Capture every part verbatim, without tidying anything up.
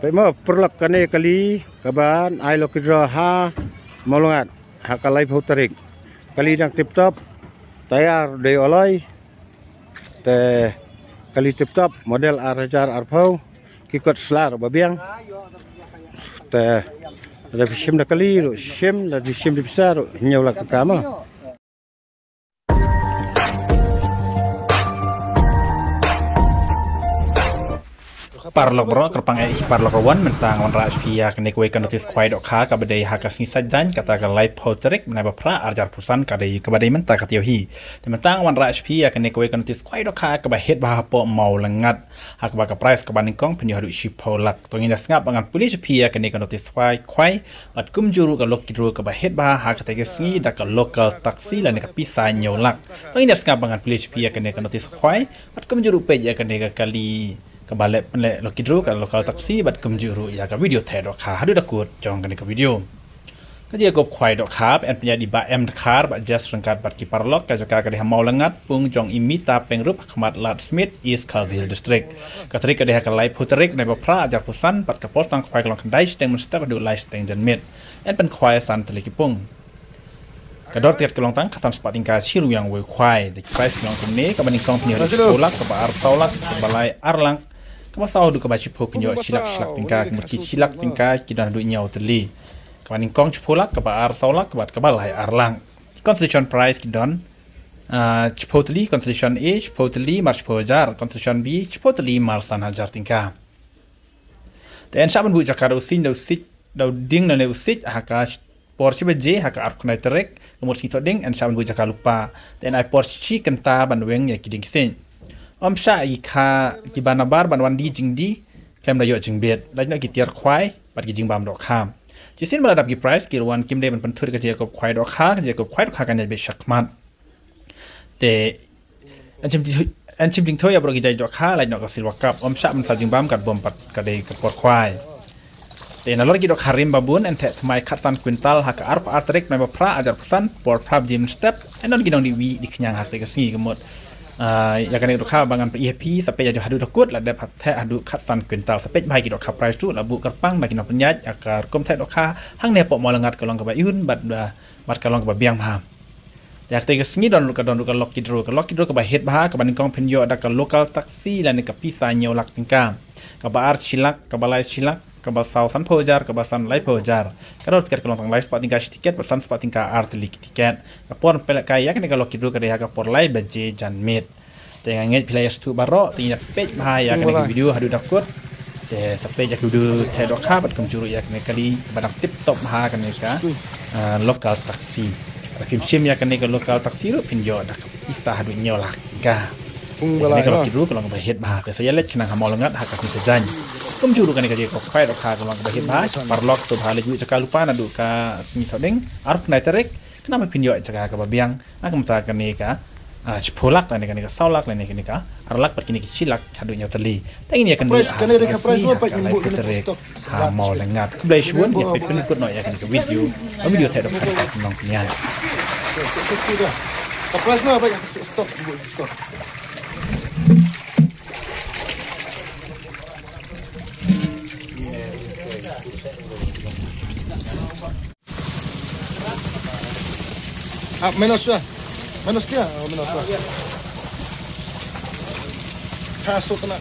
Peit mo paralok, kane kali kaban ai lucky draw ha Mawlangat ha ka laiphew tarik. Kali dang tip top, tayar dei aloi. Te kali tip top model ar hajar arphew, ki kot sla ruh ba biang. Te lada phi shim da kali ruh shim, lada phi shim da pisa ruh hynñiew lak tyngka mo. Paralok baroh, kyrpang eh, paralok rawan, mynta nga wanrah sha phi ïa kane kawei ka notice khwai dohkha kaba dei ha ka sngi Saitjaiñ, kata ka laiphew tarik bnai ba phra, ar hajar arphew san, ka dei kaba dei mynta ka taïew hi. Te mynta nga wanrah sha phi ïa kane kawei ka notice khwai dohkha kaba hit bha hapoh Mawlangat, ha kaba ka prize kaba nyngkong phin ïoh haduh shiphew lak. To ngin ïa sngap ba ngan pule sha phi ïa kane ka notice khwai khwai, bad kumjuh ruh ka lucky draw kaba hit bha ha katei ka sngi da ka local taxi lane ka pisa hynñiew lak. To ngin ïa sngap ba ngan pule sha phi ïa kane ka notice khwai, bad kumjuh ruh peit ïa kane ka kali kaba leh pynleh lucky draw, ka local taxi, bad kumjuh ruh ïa ka video theh dohkha. Haduh da kut jong kane ka video. Ka jingïakob khwai dohkha, yn pynïaid da i Bah M Dkhar bad Jess ryngkat bad ki paralok. Ka jaka ka dei ha Mawlangat, pung jong i Mita Pyngrope, ha khmat Lad Smit, East Khasi Hills District. Ka tarik ka dei ha ka laiphew tarik bnai ba phra, ar hajar arphew san, bad ka por sdang khwai ka long khyndai shiteng mynstep haduh lai shiteng janmiet. Yn pynkhwai san tylli ki pung. Ka dor tiket ka long tang khatsan spah tyngka shi ryngwiang wei khwai. Te ki prize ki long kumne: kaba nyngkong phin ïoh haduh shiphew lak, kaba ar saw lak, kaba lai ar lak, kaba saw haduh kaba shiphew phin ïoh shi lak shi lak tyngka. Ka mut ki shi lak tyngka ki don haduh hynñiew tylli. Kaba nyngkong shiphew lak, kaba ar saw lak, bad kaba lai ar lak. Consolation prize ki don, ah, shiphew tylli consolation A, shiphew tylli mar shiphew hajar, consolation B, shiphew tylli mar san hajar tyngka. Te yn shah ban buh jaka da u siej, da u siej, da u dieng lane u siej ha ka por shi baje ha ka arphew khyndai tarik, ka mut sngi Thohdieng, yn shah ban buh jaka lypa. Te yn ai por shi kynta ban weng ïa ki dieng ki siej. Ym shah ïa ki kha kiba nabar ban wan die jingdie khlem da ïoh jingbit. Lait noh ki tiar khwai bad ki jingbam dohkha. Shisien ba la dap ki prize, ki ruh wan kim dei ban pynthut ka jingïakob khwai dohkha, ka jingïakob khwai dohkha kan ïaid beit shakhmat. Te yn shim jing, yn shim jingthoh ïa baroh ki jait dohkha, lait noh ka Silver Cup. Ym shah ban saw jingbam katba bun pat ka dei ka por khwai. Te nalor ki dohkha rim ba bun, yn theh thymmai khatsan kwintal ha ka arphew ar tarik bnai ba phra, ar hajar arphew san, por phra baje mynstep. Yn don ki nongdie wieh die khñiang ha katei ka sngi, ka mut, ah, ïa kane ka dohkha ba ngan pyni ha phi, sa peit haduh, haduh da kut, la dep theh haduh khatsan kwintal. Sa peit bha ïa ki dohkha prize ruh, la buh kyrpang na ki nongpynïaid ïa ka rukom theh dohkha hangne hapoh Mawlangat, ka long kaba ïun bad, ah, bad ka long kaba biang bha. Ïa katei ka sngi don ruh ka, don ruh ka lucky draw, ka lucky draw kaba hit bha, kaba nyngkong phin ïoh da ka local taxi lane ka pisa hynñiew lak tyngka. Kaba ar shi lak, kaba lai shi lak, kaba saw sanphew hajar, kaba san laiphew hajar. Ka dor tiket ka long tang lai spah tyngka shi tiket, bad san spah tyngka ar tylli ki tiket. Ka por pynlehkai ïa kane ka lucky draw ka dei ha ka por lai baje janmiet. Te nga ngeit phi la ïa sngewthuh baroh, te ngin ïa peit bha ïa kane ka video haduh da kut. Te sa peit ïa ka video theh dohkha bad kumjuh ruh ïa kane ka kali ba dang tip top ha kane ka, ah, local taxi. Lada phim shim ïa kane ka local taxi ruh phin ïoh da ka pisa haduh hynñiew lak tyngka. Te kane ka lucky draw ka long kaba hit bha. Te sa ïaleit khnang ha Mawlangat ha ka sngi Saitjaiñ. Kumjuh ruh kane ka jingïakob khwai dohkha ka long kaba hit bha. Paralok sngewbha leit buh jaka lypa naduh ka sngi Thohdieng, arphew khyndai tarik, khnang ba phin ïoh jaka kaba biang. Na ka bynta kane ka, ah, shiphew lak lane kane ka saw lak lane kane ka ar lak bad kine ki shi lak haduh hynñiew tylli. Te ngin ïakynduh ha ka sngi ha ka laiphew tarik ha Mawlangat. Khublei shibun, ngin ïa peit pynkut noh ïa kane ka video ha video theh dohkha ka nongpynïaid. Ah, menos ya. Menos ya, oh, menos ya. Kaso kena.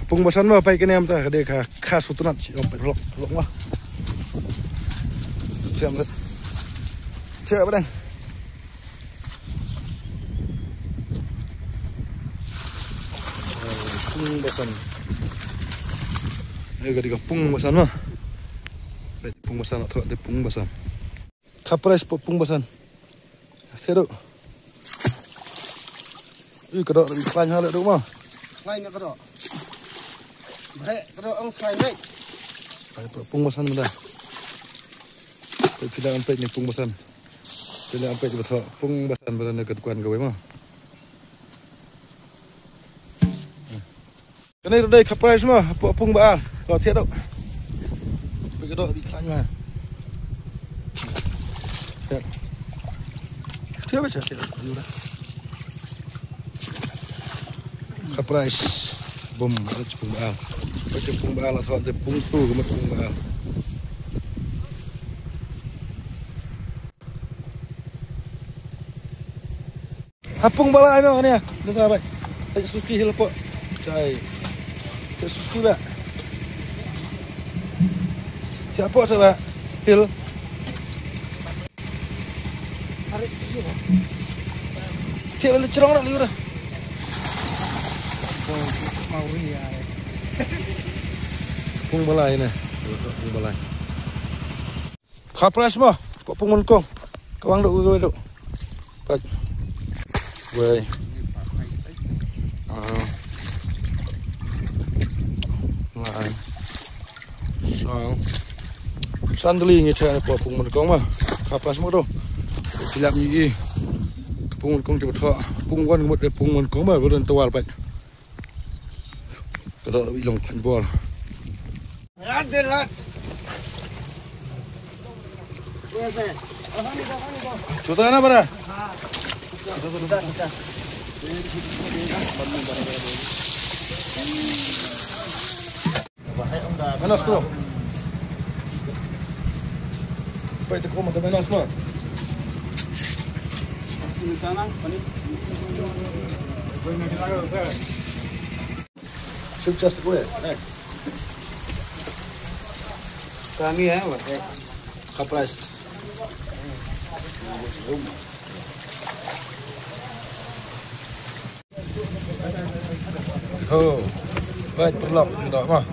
Pung basan ma pai kene amta kade ka, ka sutnat si om pet lok, lok ma. Siap, siap, Bang. Pung basan. Ini kade ka pung basan ma. Pung basan, atau ada pung basan. Ka prize pung basan. Seru. Ih, ka dok lebih khlaiñ ha le dok ma. Khlaiñ ka dok. Bre, ka dok ong khlaiñ bre. Ai, pung basan benda. Pila ampet ni pung basan. Pila ampet betul pung basan benda ni ka dukan kawei ma. Kane dei ka prize ma, pung ba ar. Ko thied dok. Bi ka dok bi khlaiñ ma. Thied. Siapa siapa? Ka price bom, ada pung ba. Ada pung ba lah, ada pung tu, ada pung ba. Ha pung ba lai no ne. Nda ba. Ai suski hil po. Chai. Ai suski ba. Siapa sa ba? Hil. Tiap benda cerong nak liur. Pung ba lai ne. Pung ba lai. Ka price mo, pung nyngkong. Ka wang duk, ka wang duk. Pat. Wei. Ah. Lai. Sang. Sandali ngi theh pung nyngkong ma. Ka price mo tu. Pilap ngi. Pung nyngkong tu thoh. Pung wan mut pung nyngkong ma, golden tawal pat. Ka dok wi long klan bor. Chuta na bara. Menos ko. Pai te ko ma menos ma. Sukses ko. Kami ya, Pak. Kapras. Ho. Baik, perlok, tidak mah.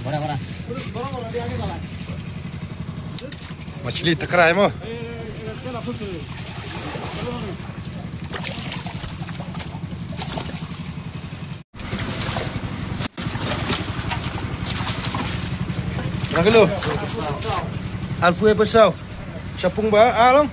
Mana, mana? Machli takrai mo. Berapa kilo? Alfu e pesau. Shapung ba, ah, long.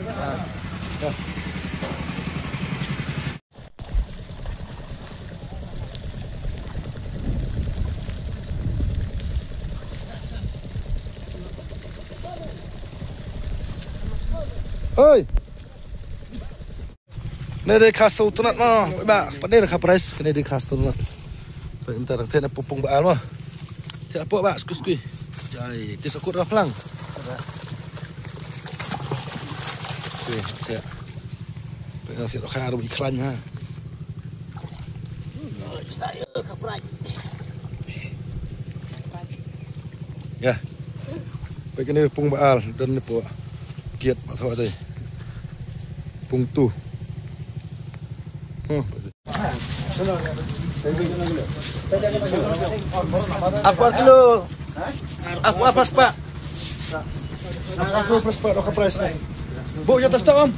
Oi. Ne dei ka sawtnat ma, ba, pa ne ka price, ka ne dei ka sawtnat. Pa mynta dang theh na pung ba al ma. Theh po ba, skui skui. Jai, tis akut ra plang. Skui, theh. Pa na sit kha ru iklan ha. Ya. Pek ini pung ba al dan ni po. Kiat ba tho dei. Pung tu. Hmm. Aku kilo. Aku apa sepak? Aku apa sepak, aku price ni. Bu ya tas tak om.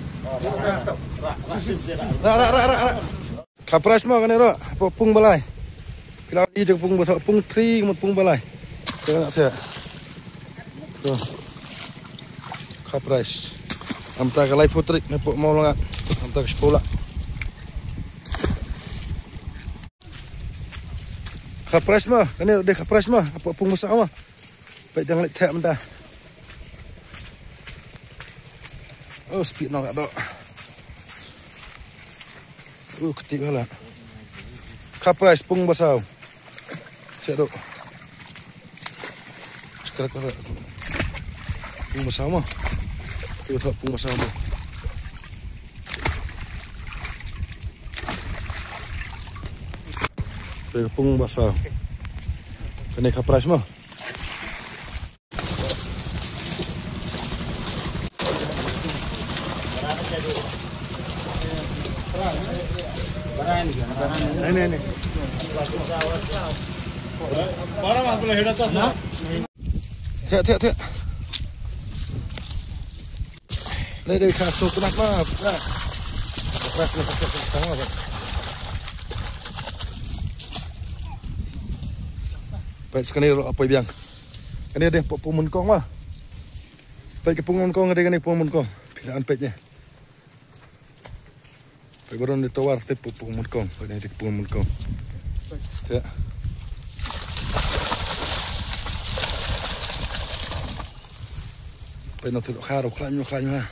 Ra ra ra ra ra. Ka price mo kane ro, pung ba lai. Pila i te pung ba, pung three mo pung ba lai. Te na te. To. Ka price. Am ta ka lai putrik ne po mo nga. Am ta ka sepula. Ka price mo, kane dei ka price mo, pung ba sa mo. Pek dang lek theh mynta. Oh, speed nang ka dok. Uh, kti bala. Ka price pung ba saw. Check dok. Check dok. Pung ba saw mo. Pung ba saw, pung ba saw mo. Pung ba saw. Kane ka price mo. Thiah, thiah, thiah. Dei, dei, ka suk nak ma. Peit skane ruh apoi biang. Kane dei pung nyngkong ma. Peit ka pung nyngkong, dei kane pung nyngkong. Phi lah ban peit ne. Peit baroh ni tawar te pung nyngkong. Peit ne te pung nyngkong. Te. Pynnoh tu kha ro khlaiñ mo khlaiñ ha.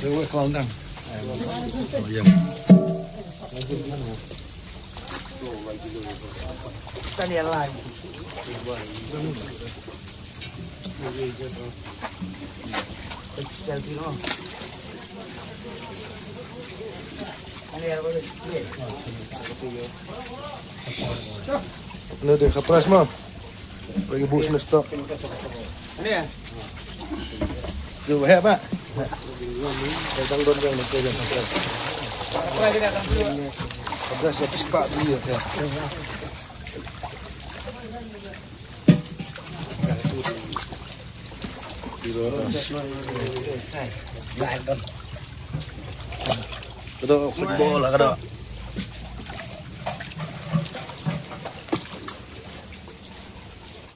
Dewe khlaiñ dang. Oh, iya. Tani alai. Selfie no. Ani alai. Ni de ka pras ma. Lagi bus ni stop. Ani ya. Tu hebat. Tang don yang ni ke yang ka pras. Apa dia akan dulu? Ka pras ya pispa dia. Kada football lah kada.